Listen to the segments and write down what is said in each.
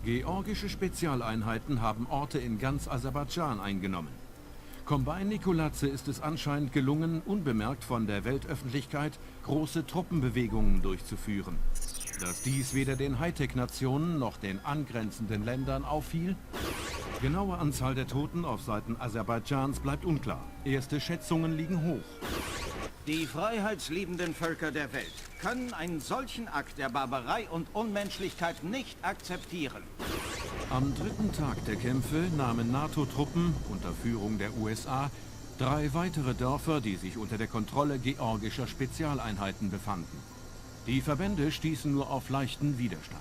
Georgische Spezialeinheiten haben Orte in ganz Aserbaidschan eingenommen. Kombayn Nikoladze ist es anscheinend gelungen, unbemerkt von der Weltöffentlichkeit große Truppenbewegungen durchzuführen. Dass dies weder den Hightech-Nationen noch den angrenzenden Ländern auffiel? Genaue Anzahl der Toten auf Seiten Aserbaidschans bleibt unklar. Erste Schätzungen liegen hoch. Die freiheitsliebenden Völker der Welt können einen solchen Akt der Barbarei und Unmenschlichkeit nicht akzeptieren. Am dritten Tag der Kämpfe nahmen NATO-Truppen unter Führung der USA 3 weitere Dörfer, die sich unter der Kontrolle georgischer Spezialeinheiten befanden. Die Verbände stießen nur auf leichten Widerstand.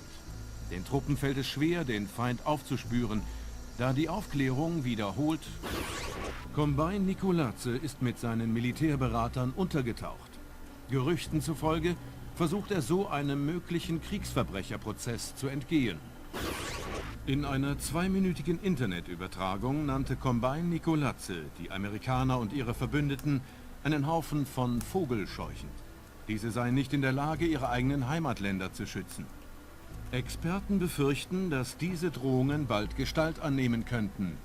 Den Truppen fällt es schwer, den Feind aufzuspüren, da die Aufklärung wiederholt. Kombayn Nikoladze ist mit seinen Militärberatern untergetaucht. Gerüchten zufolge versucht er so einem möglichen Kriegsverbrecherprozess zu entgehen. In einer 2-minütigen Internetübertragung nannte Kombayn Nikoladze die Amerikaner und ihre Verbündeten einen Haufen von Vogelscheuchen. Diese seien nicht in der Lage, ihre eigenen Heimatländer zu schützen. Experten befürchten, dass diese Drohungen bald Gestalt annehmen könnten.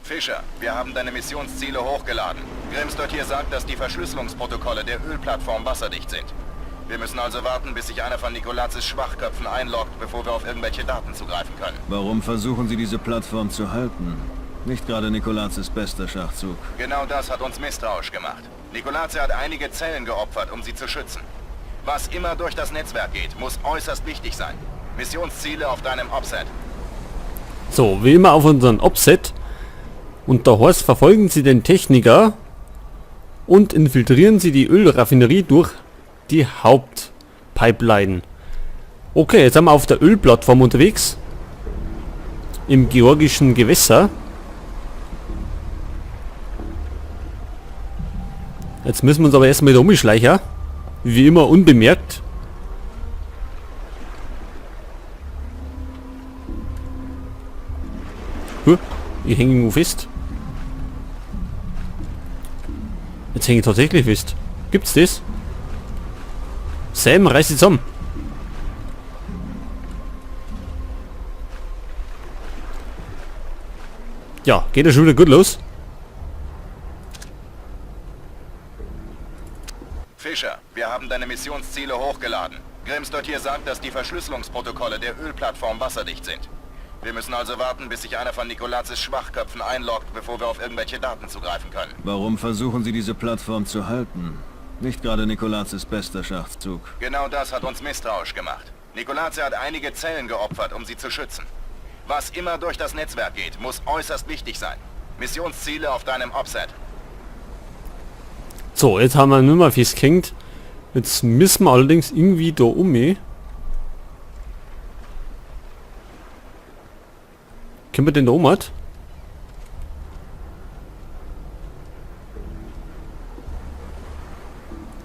Fischer, wir haben deine Missionsziele hochgeladen. Grimsdottir sagt, dass die Verschlüsselungsprotokolle der Ölplattform wasserdicht sind. Wir müssen also warten, bis sich einer von Nikoladzes Schwachköpfen einloggt, bevor wir auf irgendwelche Daten zugreifen können. Warum versuchen Sie, diese Plattform zu halten? Nicht gerade Nikoladzes bester Schachzug. Genau das hat uns misstrauisch gemacht. Nikoladze hat einige Zellen geopfert, um sie zu schützen. Was immer durch das Netzwerk geht, muss äußerst wichtig sein. Missionsziele auf deinem Opset. So, wie immer auf unseren Opset. Und da heißt, verfolgen Sie den Techniker und infiltrieren Sie die Ölraffinerie durch die Hauptpipeline. Okay, jetzt sind wir auf der Ölplattform unterwegs. Im georgischen Gewässer. Jetzt müssen wir uns aber erstmal wieder umschleichen. Wie immer unbemerkt. Huh, ich hänge irgendwo fest. Jetzt hänge ich tatsächlich fest. Gibt's das? Sam, reiß dich zusammen. Ja, geht ja schon wieder gut los. Fischer, wir haben deine Missionsziele hochgeladen. Grimsdottir sagt, dass die Verschlüsselungsprotokolle der Ölplattform wasserdicht sind. Wir müssen also warten, bis sich einer von Nikoladzes Schwachköpfen einloggt, bevor wir auf irgendwelche Daten zugreifen können. Warum versuchen Sie, diese Plattform zu halten? Nicht gerade Nikoladzes bester Schachzug. Genau das hat uns misstrauisch gemacht. Nikoladze hat einige Zellen geopfert, um sie zu schützen. Was immer durch das Netzwerk geht, muss äußerst wichtig sein. Missionsziele auf deinem Opset. So, jetzt haben wir nur mal festgehängt. Jetzt müssen wir allerdings irgendwie da um. Können wir denn da um?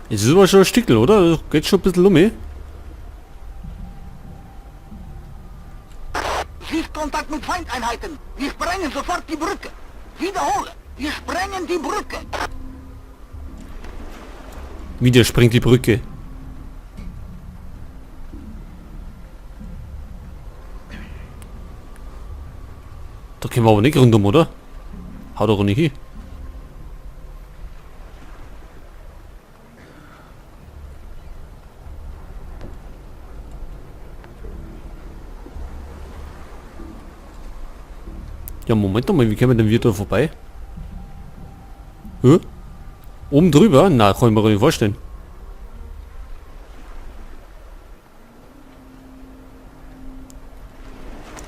Es ist aber schon ein Stickel, oder? Geht schon ein bisschen um. Sichtkontakt mit Feindeinheiten. Wir sprengen sofort die Brücke. Wiederhole, wir sprengen die Brücke. Wieder sprengt die Brücke. Da können wir aber nicht rundum, oder? Haut doch nicht hin. Ja, Moment mal, wie kommen wir denn wieder vorbei? Hä? Oben drüber? Na, kann ich mir gar nicht vorstellen.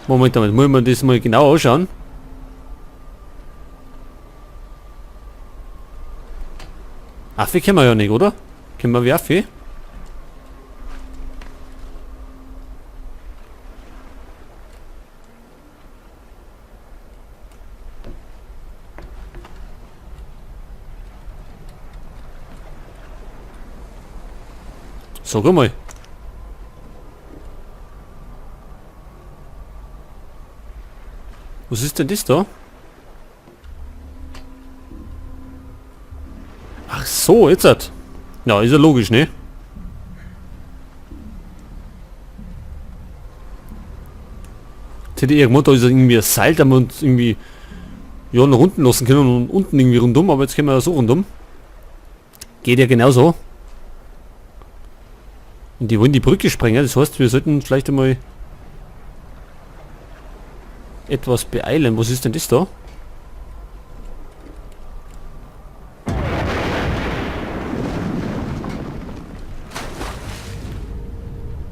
Moment mal, muss ich mir das mal genau anschauen. Affe kennen wir ja nicht, oder? Kennen wir wie Affe? Sag mal. Was ist denn das da? Ach so, jetzt hat. Ja, ist ja logisch, ne? Jetzt hätte ich gemeint, da ist irgendwie ein Seil, da wir uns irgendwie ja, nach unten lassen können und unten irgendwie rundum, aber jetzt können wir ja so rundum. Geht ja genauso. Und die wollen die Brücke sprengen, das heißt, wir sollten vielleicht einmal etwas beeilen. Was ist denn das da?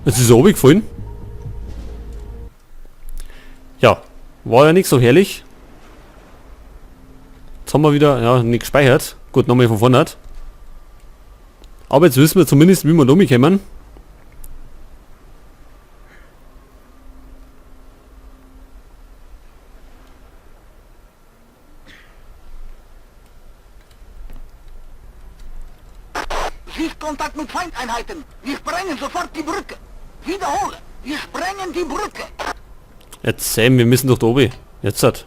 Es ist runtergefallen. Ja, war ja nicht so herrlich. Jetzt haben wir wieder, ja, nicht gespeichert. Gut, nochmal von vorne. Aber jetzt wissen wir zumindest, wie wir da rumkommen. Sichtkontakt mit Feindeinheiten. Wir sprengen sofort die Brücke. Wiederhole, wir sprengen die Brücke. Jetzt Sam, wir müssen doch da oben. Jetzt hat.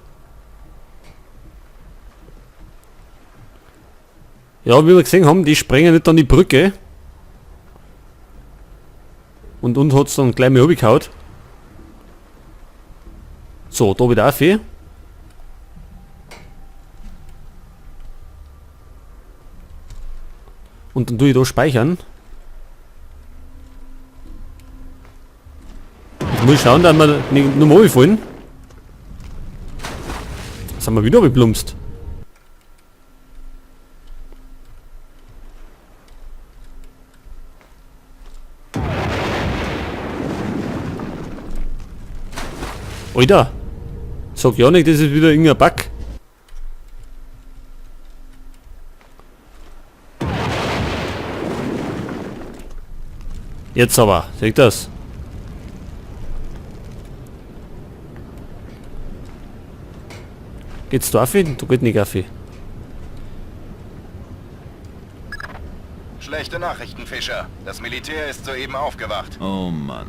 Ja, wie wir gesehen haben, die sprengen nicht dann die Brücke. Und uns hat's dann gleich mal runtergehauen. So, da wieder auf. Und dann tue ich da speichern. Jetzt muss ich schauen, dass wir nicht nur mal fallen. Jetzt haben wir wieder geplumpst. Alter! Sag ja nicht, das ist wieder irgendein Bug. Jetzt aber, seht das? Geht's da auf? Du geht nicht auf. Schlechte Nachrichten, Fischer. Das Militär ist soeben aufgewacht. Oh Mann.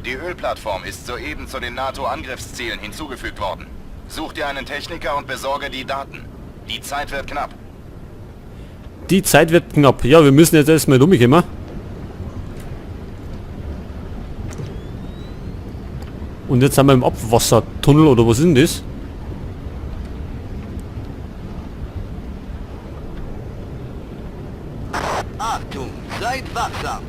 Die Ölplattform ist soeben zu den NATO-Angriffszielen hinzugefügt worden. Such dir einen Techniker und besorge die Daten. Die Zeit wird knapp. Die Zeit wird knapp. Ja, wir müssen jetzt erstmal rumkommen. Und jetzt sind wir im Abwassertunnel, oder was ist denn das? Achtung, seid wachsam.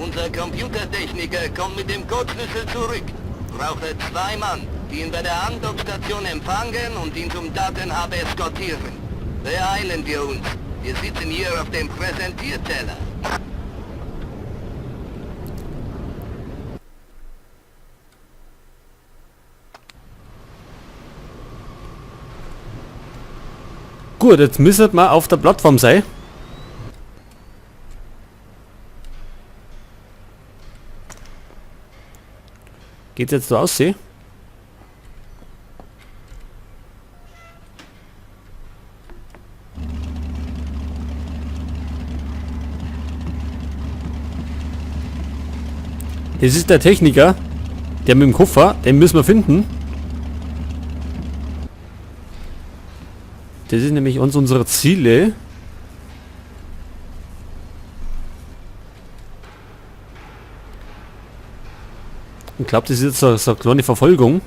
Unser Computertechniker kommt mit dem Codeschlüssel zurück. Brauche 2 Mann, die ihn bei der Andockstation empfangen und ihn zum Datenhub eskortieren. Beeilen wir uns. Wir sitzen hier auf dem Präsentierteller. Gut, jetzt müssen wir auf der Plattform sein. Geht's jetzt da aussehen? Das ist der Techniker, der mit dem Koffer, den müssen wir finden. Das ist nämlich eins unserer Ziele. Ich glaub, das ist jetzt so eine kleine Verfolgung.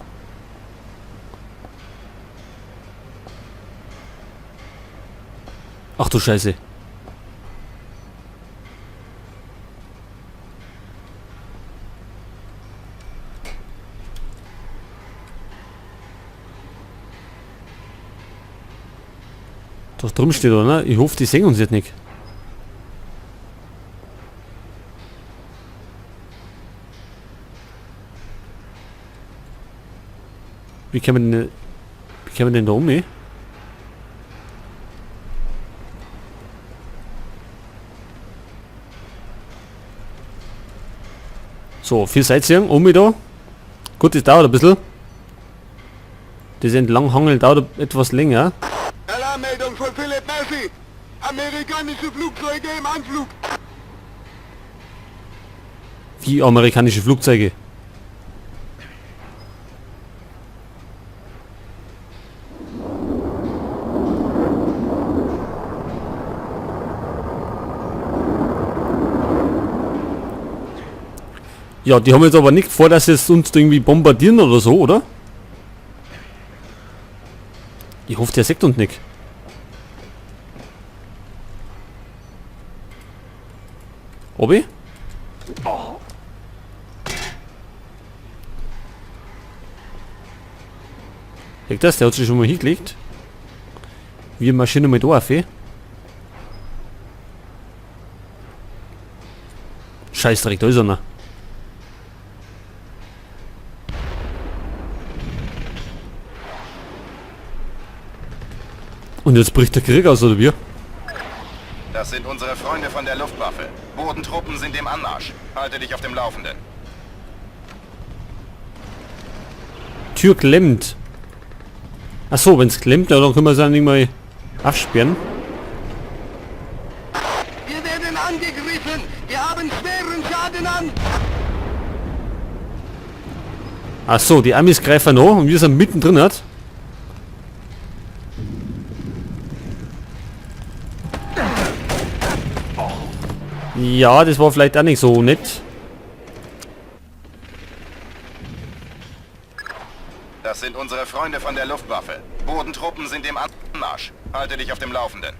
Ach du Scheiße. Doch drum steht, oder? Ich hoffe, die sehen uns jetzt nicht. Wie kann man denn, wie kann man denn da um, ey? So, 4 Seilziehung, um da. Gut, das dauert ein bisschen. Das Entlanghangeln dauert etwas länger. Alarmmeldung von Philip Messi. Amerikanische Flugzeuge im Anflug. Wie amerikanische Flugzeuge? Ja, die haben jetzt aber nicht vor, dass sie es uns irgendwie bombardieren oder so, oder? Ich hoffe, der sagt uns nicht. Obi? Liegt das? Der hat sich schon mal hingelegt. Wir marschieren mal da auf, eh? Scheißdreck, da ist einer. Und jetzt bricht der Krieg aus, oder wie? Das sind unsere Freunde von der Luftwaffe. Bodentruppen sind im Anmarsch. Halte dich auf dem Laufenden. Tür klemmt. Ach so, wenn es klemmt, ja, dann können wir es ja nicht mal absperren. Wir werden angegriffen. Wir haben schweren Schaden an. Ach so, die Amis greifen an und wir sind mittendrin, hat. Ja, das war vielleicht auch nicht so nett. Das sind unsere Freunde von der Luftwaffe. Bodentruppen sind im Anmarsch. Halte dich auf dem Laufenden.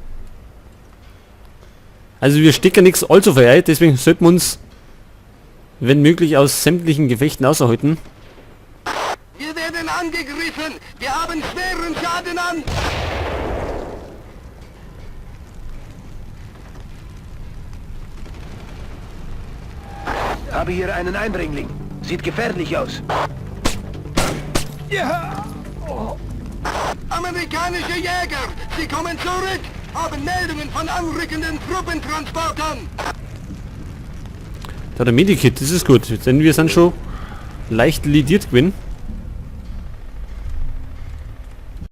Also wir stecken nichts allzu viel ein, deswegen sollten wir uns, wenn möglich, aus sämtlichen Gefechten außerhalten. Wir werden angegriffen. Wir haben schweren Schaden an. Habe hier einen Eindringling. Sieht gefährlich aus. Amerikanische Jäger, sie kommen zurück. Haben Meldungen von anrückenden Truppentransportern. Da der Medikit, das ist gut, denn wir sind schon leicht lidiert gewesen.